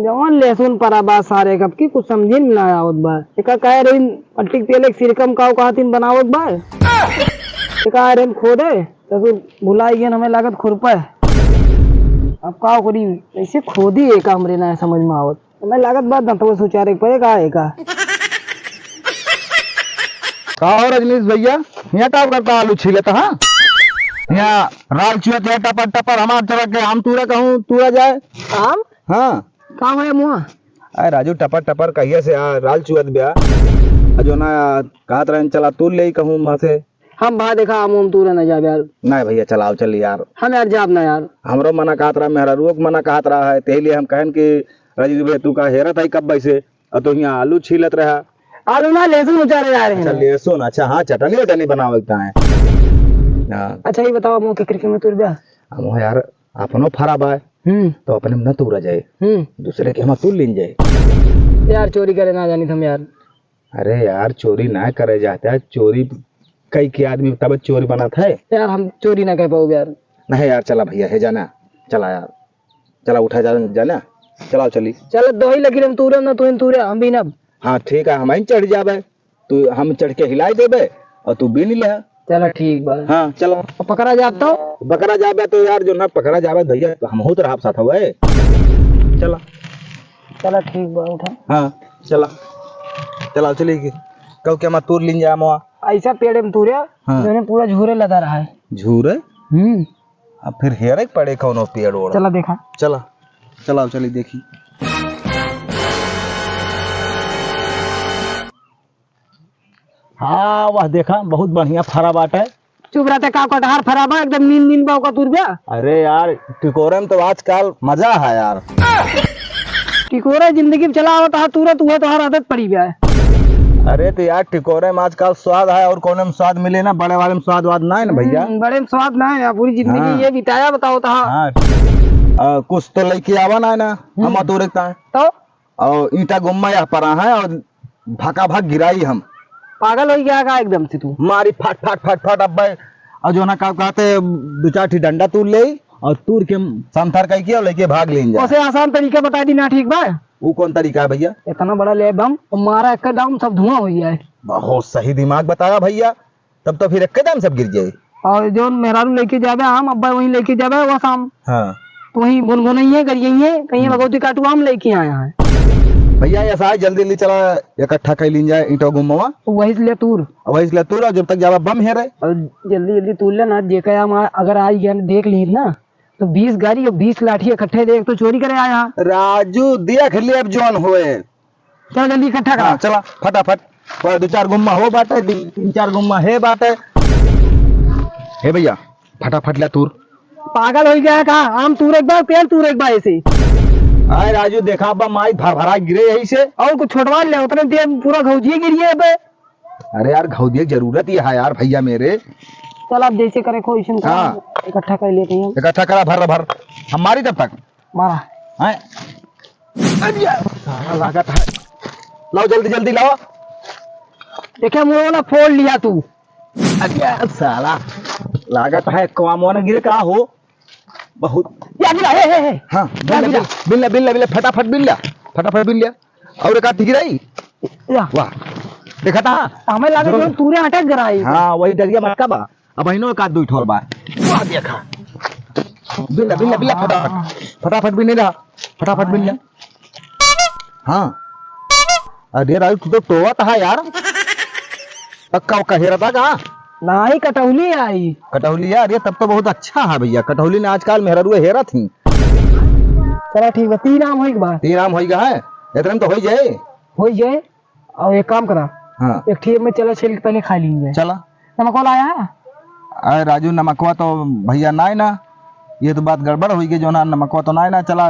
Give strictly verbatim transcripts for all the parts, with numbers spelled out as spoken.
जवन लहसुन परा बा सारे कब की कुछ समझे में ना आवत बा। एका कहे रही पट्टी के तेल एक सिरकम काव कहा तीन बनावत बा। एका रही खोदे तो फिर भुलाई गए हमें लागत खुरपा। अब काव करी कैसे खोदी एका हमरे ना समझ में आवत। हमें लागत बा दंतवा सुचारे के पड़े का एका। का हो रजनीश भैया, यहाँ का करता आलू छीलत, हाँ? यहाँ राल चुअत है टपर टपर, हमार तरह के आम तूरा कहूँ तूरा जाए। आम? हाँ। का होया मुआ? अरे राजू, टपर टपर कहिया से आ, राल चुअत ब्या। आ जो ना कहत रहन चला तू ले कहूँ माँ से। हम भा देखा आम उम तूरे न जाबे यार। नहीं भैया, चलाओ चल यार। हम यार जाब ना यार। हमरो मना कहत रहा, मेहरारुओ के मना कहत रहा है, तेही लिए हम कहन कि राजू भैया तू का हेरत है कब से, और तू यहाँ आलू छीलत रहा। आलू ना, लहसुन उचारे जा रहे अच्छा, हैं। लहसुन, अच्छा, हाँ, चटनी वटनी बनावे के ताए। हाँ। अच्छा, ये बताओ, मुँह के किरके में तुर ब्या? हम यार, अपनो फरा बा, हम्म। तो अपने में न तूरा जाए, हम्म। दूसरे के हम तू लीन जाए। यार, चोरी करे ना जानी हम यार। अरे यार, चोरी ना करे जाता है, चोरी कई के आदमी तब चोर बनत है। यार, हम चोरी ना कर पाऊ यार। नहीं यार, चला भैया, है जाना, चला यार, चला उठा जा, जाना, चलाओ चली। चल, दो ही लगी हम तूरे ना, तू ही तूरे, हम भी ना। हाँ ठीक है, हम ही चढ़ जाबे, तू हम चढ़ के हिलाई देबे और तू बीन ले। चला ठीक बा। हाँ चला। और पकड़ा जाब तो? पकड़ा जाबे तो यार, जो ना पकड़ा जाबे भैया, तो हम होत रहब साथ हवे। चला। चला ठीक बा, उठा। हाँ चला, चला चली के। कल के हम तूर लीन जाए मवा। ऐसा पेड़ में तूरे, हाँ। जो ने पूरा झूरे लदा रहा है। झूरे? हम्म। अब फिर हेरे के पड़े कौनो पेड़ ओड़। चला देखा। चला, चलाओ चली देखी। हाँ, वह देखा, बहुत बढ़िया फरा बाटे। चुप रहते का, कटहर फरा बा, एकदम नीन नीन बा, ओका तूर बा। अरे यार, टिकोरे में तो आजकल मजा है यार। टिकोरे जिंदगी में चला आवत है, तुरंत उहे तोहार आदत पड़ी बा। अरे तो यार, टिकोरे में आजकल स्वाद है और कौन में स्वाद मिले ना, बड़े वाले में स्वाद वाद ना है ना भैया। हम्म, बड़े में स्वाद ना है, पूरी जिंदगी हाँ। ये बिताया बताओ तो। हाँ। आ, कुछ तो लेके आवा ना है ना, हम हम्म। तो रखता है। तो और ईंटा गुम्मा यह परा है और भका भक गिराई हम। पागल हो गया का एकदम से तू? मारी फट फट फट फट अब्बे। और जो ना का कहते दो चार ठी डंडा तूर ले और तूर के संथर कह के और लेके भाग लेन जा। उसे आसान तरीका बता दी ना, ठीक बा? वो कौन तरीका है भैया? इतना बड़ा लेब हम, मारा एक दाम सब धुआं हो जाए। बहुत सही दिमाग बताया भैया। तब तो फिर एकदम सब गिर जाए। और जौन मेहरारू लेके जाबे आम, अब्बा वहीं लेके जाबे वो शाम। हाँ। तो वहीं गुनगुनइये, गरियइये, कहीं हम्म। भगवती काटू आम लेके आया है। भैया, ऐसा है, जल्दी जल्दी चला, इकट्ठा कर लीन जाए ईंटो गुम्मवा। वही से ले तूर। और वही से ले तूर, और जब तक जाबा बम हेरे। और जल्दी जल्दी तूर ले ना, जेकर आम आ-, अगर आई गया, देख ली ना, तो बीस गाड़ी और बीस लाठी इकट्ठे दे, एक तो चोरी करे आया। राजू, देख ले अब जौन होए। चल जल्दी इकट्ठा करा। हाँ, चला फटाफट। पर दो चार गुम्मा हो बाटे, दि-, तीन चार गुम्मा है बाटे। हे भैया, फटाफट ले तूर। पागल हो गया है का? आम तूर एक बार, पेड़ तूर एक बार ऐसे। आए राजू, देखा बा माई भर भरा गिरे यही से। और कुछ छोटवा ले, उतने देर पूरा घौजिए गिरिए बे। अरे यार, घौजिए जरूरत ही है यार भैया मेरे। चल आप जैसे करे को इसे हाँ। इकट्ठा कर लेते हैं। इकट्ठा करा, भर भर। हम मारी तब तक। मारा। हैं? अरे, साला लागत है। लाओ, जल्दी, जल्दी लाओ। देखे, मुंह ना फोड़ लिया तू। अरे, साला, लागत है, कवा मुंह ना गिरे का हो? बहुत। या गिरा, हे, हे, हे। हाँ, या बिल्ला, गिरा। बिल्ला, बिल्ला, बिल्ला, फटाफट बिल्ला, फटाफट बिल्ला। और एक आध गिराई। या। वाह, देखा था? हमें लगा जरूर। जो तूरे अटक गराई। हाँ, वही डरिया मटका बा। अब अहिनो एक आध दुई ठोर बा। वाह, देखा। बिल्ला, बिल्ला, बिल्ला, फटाफट। फटाफट भी नहीं रहा। फटाफट भी नहीं रहा। हाँ। अरे राजू, तू तो टोवत हा यार। पक्का उक्का हेरता का? नाही, कटौली आई। कटौली यार, ये तब तो बहुत अच्छा है भैया। कटौली ने आजकल मेहरारू हेरत ही। चला ठीक बा, तीन आम होई के बा। तीन आम होई गा है? इतने में तो होई जाए। होई जाए। और एक काम करा, हाँ। एक ठे में चला छील के पहले खा लीन जाए। चला। नमकवा लाया है? अरे राजू, नमकवा तो भैया ना है ना, ये तो बात गड़बड़ होई गई, जो ना नमकवा तो ना है ना, चला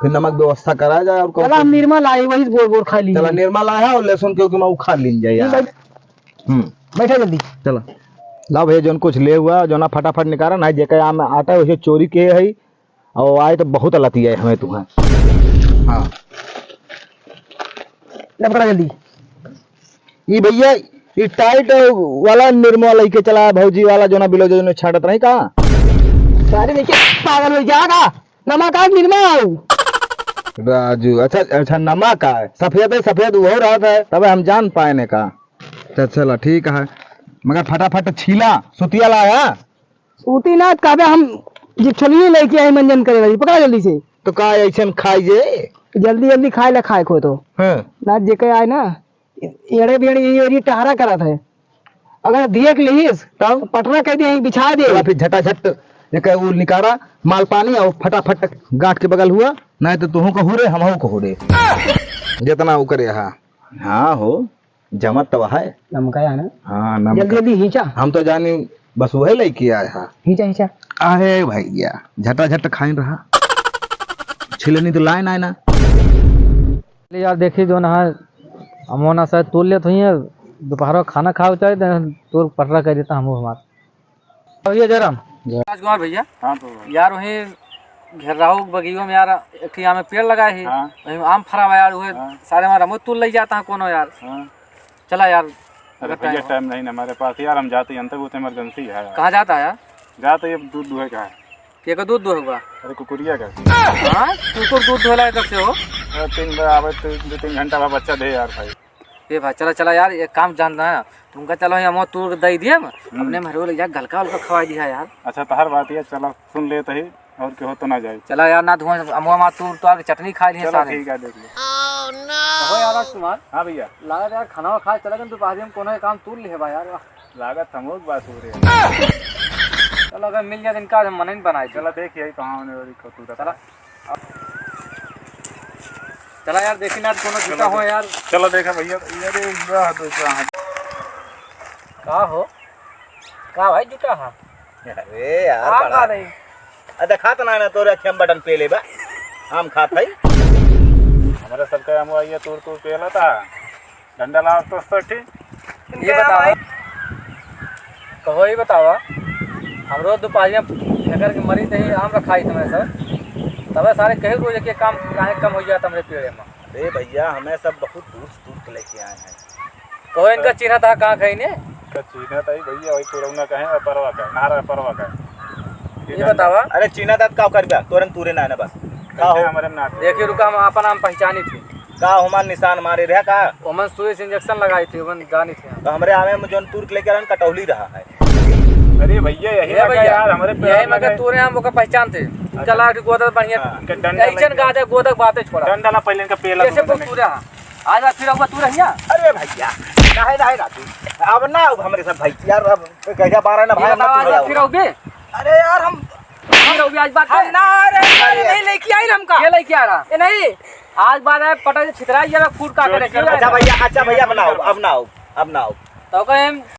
फिर नमक व्यवस्था करा जाए और कौन चला, हम कौन निरमा लाई, वही बोर बोर खा लीन चला, जाए। निरमा लाया है और लहसुन क्योंकि मैं वो खा लीन जाए यार। बैठ-, हम्म। बैठा जल्दी। चला। लाओ भैया, जोन कुछ ले हुआ, जो ना फटाफट निकाला, ना जेकर आम आटा है, वैसे चोरी के है, और आए तो बहुत लतिया है हमें तुहां। हाँ। ले पकड़ा जल्दी। ई भैया, ई टाइट वाला निरमा लेके चला, भौजी वाला जो ना बिलो जो ना छाटत रही का? सारे लेके पागल हो गया का? नमक आज निरमा आऊ। राजू, अच्छा, अच्छा, नमक है, सफेद है, सफेद वो रहत है, तब हम जान पाए ने का। अच्छा, चला, ठीक है, मगर फटाफट छीला, सुतिया लाया। सूती ना, कहबे हम जे छलिए लेके आए मंजन करे वाली, पकड़ा जल्दी से। तो का ऐसन खाई जे? जल्दी, जल्दी खाए ला खाए को तो। हाँ। ना जेके आए ना, एड़े बेड़े ये एरिया टहरा करत है। अगर देख लिहिस, तब? तो पटरा कह दे, यहीं बिछा दे। चला फिर झटाझट एक वो निकारा, माल पानी और फटाफट गांठ के बगल हुआ, नहीं तो तुहू को हुरे, हमहू को हुरे। जितना वो करे हा। हाँ हो, जमत तो है। नमका है ना? हाँ, नमका। जल्दी, जल्दी खींचा। हम तो जानी बस वही लेके आए हा। खींचा, खींचा। अरे भैया, झटाझट खाइन रहा। छिलनी तो लाइन आए ना। ले यार, देखी जो ना, अमोना शायद तूर लेत हुई है, दोपहर खाना खाओ चाहे, तो तूर पटरा कर देता हम हमार। भैया जयराम। जय। राजकुमार भैया। हाँ तो। यार, वहीं घेरराऊ बगियो में यार, एक ठे आमे पेड़ लगाए है। हाँ। वहीं आम फरा हुआ यार, वह हाँ। सारे हमारे अमो तूर ले जाता है कोनो यार। हाँ। चला यार, अरे अगर भैया, time हो। Time नहीं ना हमारे पास यार, हम जाते हैं, अंतर बहुत emergency है यार। कहाँ जाता है यार? जाते हैं, दूध दुहे का है। के का दूध दुहे का? अरे कुकुरिया का। हाँ, कुकुर दूध दुहला है कब से हो? अरे तीन बजे आवे तो दो तीन घंटा बाद बच्चा दे यार भाई। ए भाई, चला, चला यार, एक काम जानना है, तुमका चलो, हम तूर दे दिए, हम्म। अपने मेहरो ले जा, गलका उलका खवाई दिया यार। अच्छा, तहर बात ये, चलो, सुन ले तही, और केहू तो ना जाए। चला यार, ना धुआं, अमुआ मा तूर तो आके चटनी खा लिए चलो, सारे। ठीक है, देख ले। हो यार, राजकुमार। हाँ भैया। लागत यार, खाना खा चला, लेकिन दोपहर में कोनो एक काम तूर ले बा यार। लागत हम लोग बात हो रहे हैं। चलो, अगर मिल जाए, इनका हम मनइन बनाए दे। चलो, देख यही कहाँ होने वाली खतूरा चला। है। चला यार, देखी ना, कोनो जूता चलो, हो यार। चलो, देखा भैया, अरे, वाह, तो क्या है? का हो? का भाई, जूता है? अरे यार, आम बड़ा खा रही। आ, देखा तो ना, ना, तोरे अखिया में बटन पेले बा। आम खात है। हमारे सबके आम आइए, तूर, तूर पेला था। डंडा लाओ तो सठी। ये बतावा, कहो, ये बतावा, हमरो दोपहरिया फेंकर के मरी तही आम रखाई तुम्हें सब, तबे सारे कहे रोज के काम काहे कम हो जाता हमरे पेड़े में। अरे भैया, हमें सब बहुत दूर से तूर के लेके आए हैं। कहो, इनका चिन्ह था कहाँ कहीं ने? इनका चिन्ह था ही भैया, वही पुरौना का है, परवा का, नारा परवा का। ये बतावा। अरे चिन्ह था तो का करबा, तोरन तूरे ना है ना बस। का हो? हमारे नाम। देखिए, रुका, हम अपन नाम पहचानी थी। का हमार निशान मारे रहे का? ओमन सुई से इंजेक्शन लगाई थी, ओमन जानी थी। तो हमरे आवे में जौन तूर के लेके रहन, कटौली रहा है। अरे भैया, यही ये लगा भैया, यार, हमरे यही पेड़ मगर लगे। तूरे हम ओकर पहचान थे। अच्छा। चला, ठीक, गोदक बढ़िया। हाँ। इनका डंडा ऐसन लेके गाजा गोदक बातें छोड़ा। डंडा ला पहले इनका पेला कैसे दो बोल तूरा? आज बात फिर आऊंगा तूरा हिया? अरे भैया, नहीं, नहीं राजू, अब ना अब हमरे साथ भाई, यार, अब कैसे बारह ना ये भाई, हम ना बताओ, आज तू बात फिर आओगे? अरे यार, हम फिर आऊंगा आज बात हम है। ना, अरे, अरे, नहीं लेके आई ना हमका। ये लेके आ रहा? ये नहीं। आज बाद में पटक के छितरा जरा फूट का करे, अच्छा भैया, अच्छा भैया, अब ना आओ, अब ना आओ, अब ना आओ। तो कहे हम